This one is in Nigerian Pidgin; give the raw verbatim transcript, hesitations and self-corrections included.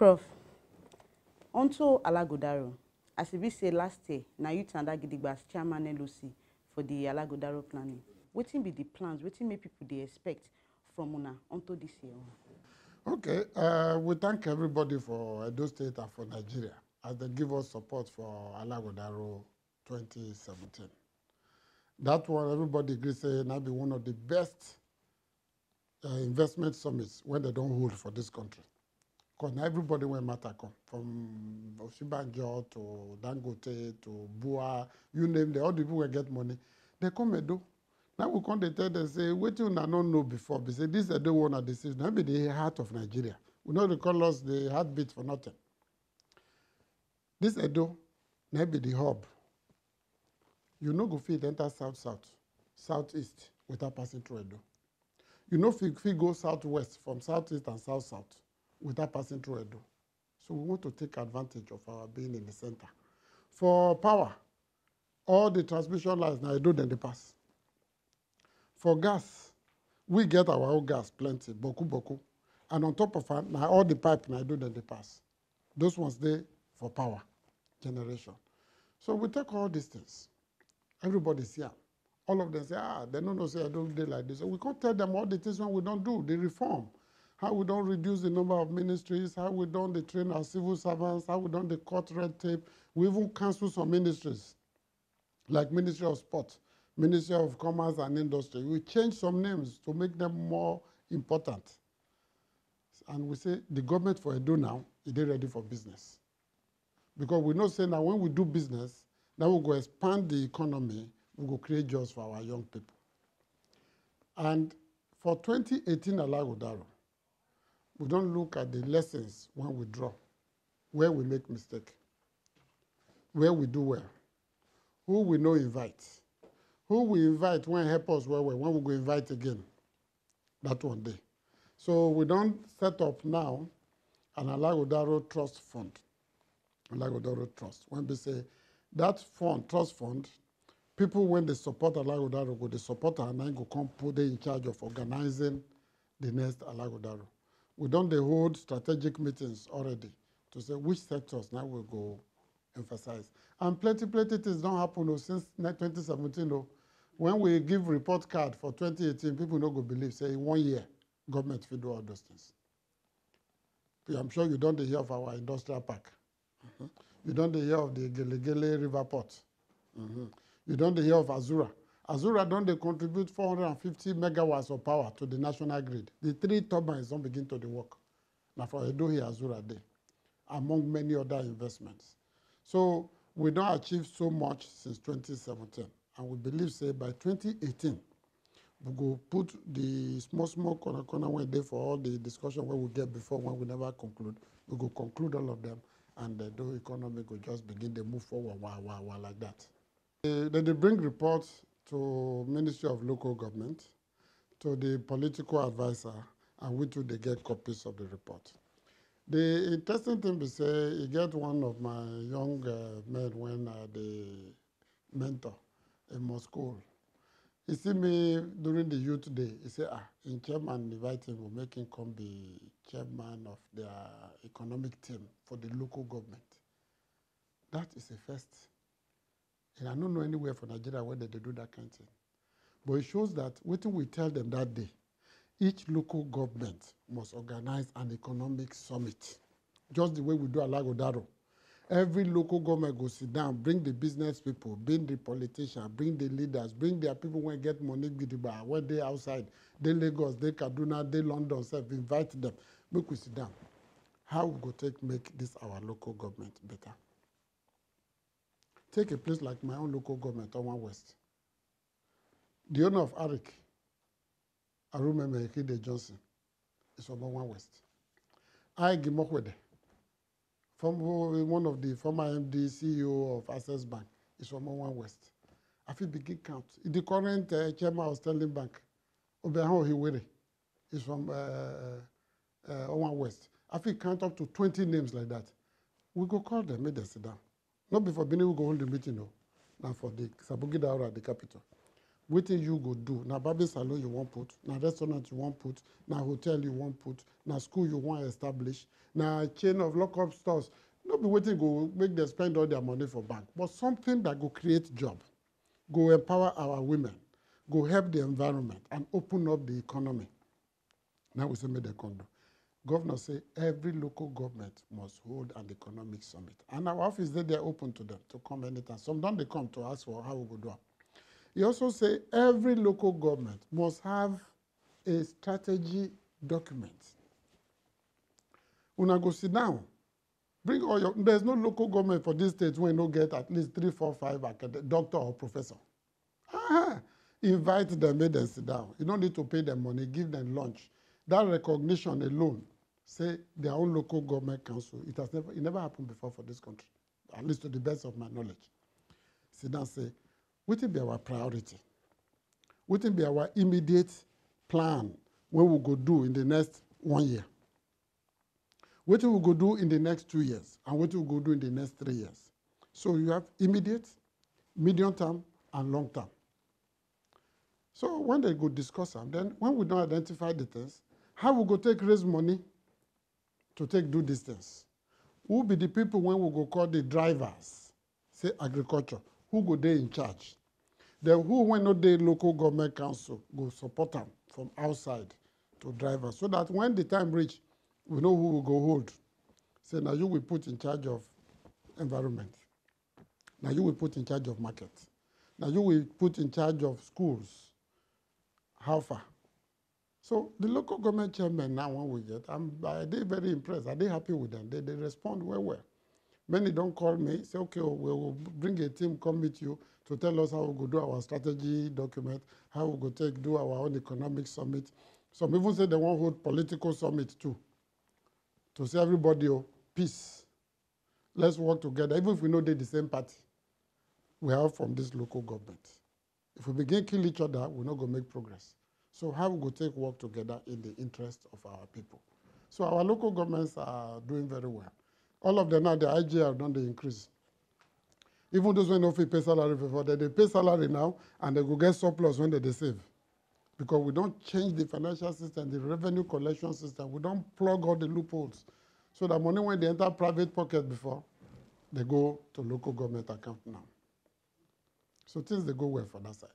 Prof, onto Alagodaro. As e be say last year, na you tanda gidigba as chairman L O C for the Alagodaro planning. Wetin be the plans? Wetin make people dey expect from una onto this year own? Okay, uh, we thank everybody for Edo State and for Nigeria as they give us support for Alagodaro twenty seventeen. That one, everybody agree say na be one of the best uh, investment summits when they don't hold for this country. Because now everybody wey matter come, from Osinbajo to Dangote to Bua, you name them, all the people wey get money, they come Edo. Now we come dey tell them say, wetin una no know before be say this Edo wey una dey see, na be the heart of Nigeria. We no dey call us the heartbeat for nothing. This Edo na be the hub. You no go fit enter south south, southeast without passing through Edo. You no fit fit go southwest from southeast and south south without passing through Edo. So we want to take advantage of our being in the center. For power, all the transmission lines na Edo dem dey pass. For gas, we get our own gas plenty, boku boku. And on top of am, na all the pipe na Edo dem dey pass. Those ones dey for power generation. So we take all these things. Everybody see am. All of them say, ah, they no know say I don't dey like this. So we come tell them all the things wey we don do, the reform, how we don reduce the number of ministries, how we don dey train our civil servants, how we don dey cut red tape. We even cancel some ministries, like Ministry of Sport, Ministry of Commerce and Industry. We change some names to make them more important. And we say the government for Edo now, e dey ready for business. Because we know say na when we do business, na we go expand the economy, we go create jobs for our young people. And for twenty eighteen Alagodaro, we don look at the lessons wey we draw, where we make mistake, where we do well, who we no invite, who we invite wey help us well well, wey we go invite again. That one dey. So we don set up now an Alagodaro Trust Fund. Alagodaro Trust. Wey be say that fund, trust fund, people wey dey support Alagodaro go dey support am, na im go come put dey in charge of organizing the next Alagodaro. We don dey hold strategic meetings already to say which sectors na we go emphasize. And plenty, plenty things don happen o since ni-, twenty seventeen o. When we give report card for twenty eighteen, people no go believe say in one year, government fit do all those things. I'm sure you don dey hear of our industrial park. Mhm. You don dey hear of the Gelegele River Port. Mhm. You don dey hear of Azura. Azura don dey contribute four hundred and fifty megawatts of power to the national grid. The three turbines don begin to dey work. Na for Edo here Azura dey, among many other investments. So we don achieve so much since twenty seventeen, and we believe say by twenty eighteen, we go put the small, small corner, corner wey dey for all the discussion wey we get before, when we never conclude. We go conclude all of them, and the Edo economy go just begin dey move forward, wa, wa, wa, like that. Eh, dem dey bring report to Ministry of Local Government, to the political advisor, and we too dey get copies of the report. The interesting thing be say, e get one of my young, uh, men wey I dey mentor in Moscow. He see me during the youth day. He say, ah, im chairman invite him, make him come be chairman of their economic team for the local government. That is a first. And I no know anywhere for Nigeria where they dey do that kind thing. But it shows that wetin we tell them that day, each local government must organize an economic summit. Just the way we do Alagodaro. Every local government go sit down, bring the business people, bring the politician, bring the leaders, bring their people wey get money gidigba, wey dey outside, dey Lagos, dey Kaduna, dey London sef, invite them. Make we sit down. How we go take make this our local government better? Take a place like my own local government, Owan West. The owner of Arik, Arumeme Ekide Johnson, is from Owan West. Aig Imokwede, form-, one of the former M D, C E O of Access Bank, is from Owan West. I fit begin count. The current, uh, chairman of Sterling Bank, Obiahan Ohiwere, is from, uh, uh, Owan West. I fit count up to twenty names like that. We go call them, make them sit down. No be for Benin we go hold the meeting, no. Na for the Sabugi Daura, the capital. Wetin you go do? Na barbing salon you wan put? Na restaurant you wan put? Na hotel you wan put? Na school you wan establish? Na chain of lock-up stores? No be wetin go make dem spend all their money for bank, but something that go create job, go empower our women, go help the environment and open up the economy. Now we say make dem come do. Governor say every local government must hold an economic summit. And our office dey there open to them to come anytime. Some don dey come to ask for how we go do am. He also say every local government must have a strategy document. Una go sit down, bring all your, there's no local government for this state wey no get at least three, four, five acad-, doctor or professor. Ah, invite them, make them sit down. You don't need to pay them money, give them lunch. That recognition alone, say their own local government council, it has never, it never happened before for this country, at least to the best of my knowledge. Sit down, say, wetin be our priority? Wetin be our immediate plan wey we go do in the next one year? Wetin we go do in the next two years? And wetin we go do in the next three years? So you have immediate, medium term, and long term. So when they go discuss am, then when we don identify the things, how we go take raise money to take do these things? Who be the people wey we go call the drivers? Say agriculture, who go dey in charge? Then who wey no dey local government council go support am from outside to drive am, so that when the time reach, we know who we go hold. Say na you we put in charge of environment, na you we put in charge of market, na you we put in charge of schools. How far? So the local government chairman now wey we get, I'm, I dey very impressed. I dey happy with them. They, they respond well well. Many don call me, say, "Okay, oh, we will bring a team come meet you to tell us how we go do our strategy document, how we go take do our own economic summit." Some even say they wan hold political summit too, to say, "Everybody, oh, peace. Let's work together. Even if we no dey the same party, we are from this local government. If we begin kill each other, we no go make progress. So how we go take work together in the interest of our people?" So our local governments are doing very well. All of them now, the I G R don dey increase. Even those wey no fit pay salary before, dem dey pay salary now, and dem go get surplus wey dem dey save. Because we don change the financial system, the revenue collection system. We don plug all the loopholes, so that money wey dey enter private pocket before, dey go to local government account now. So things dey go well for that side.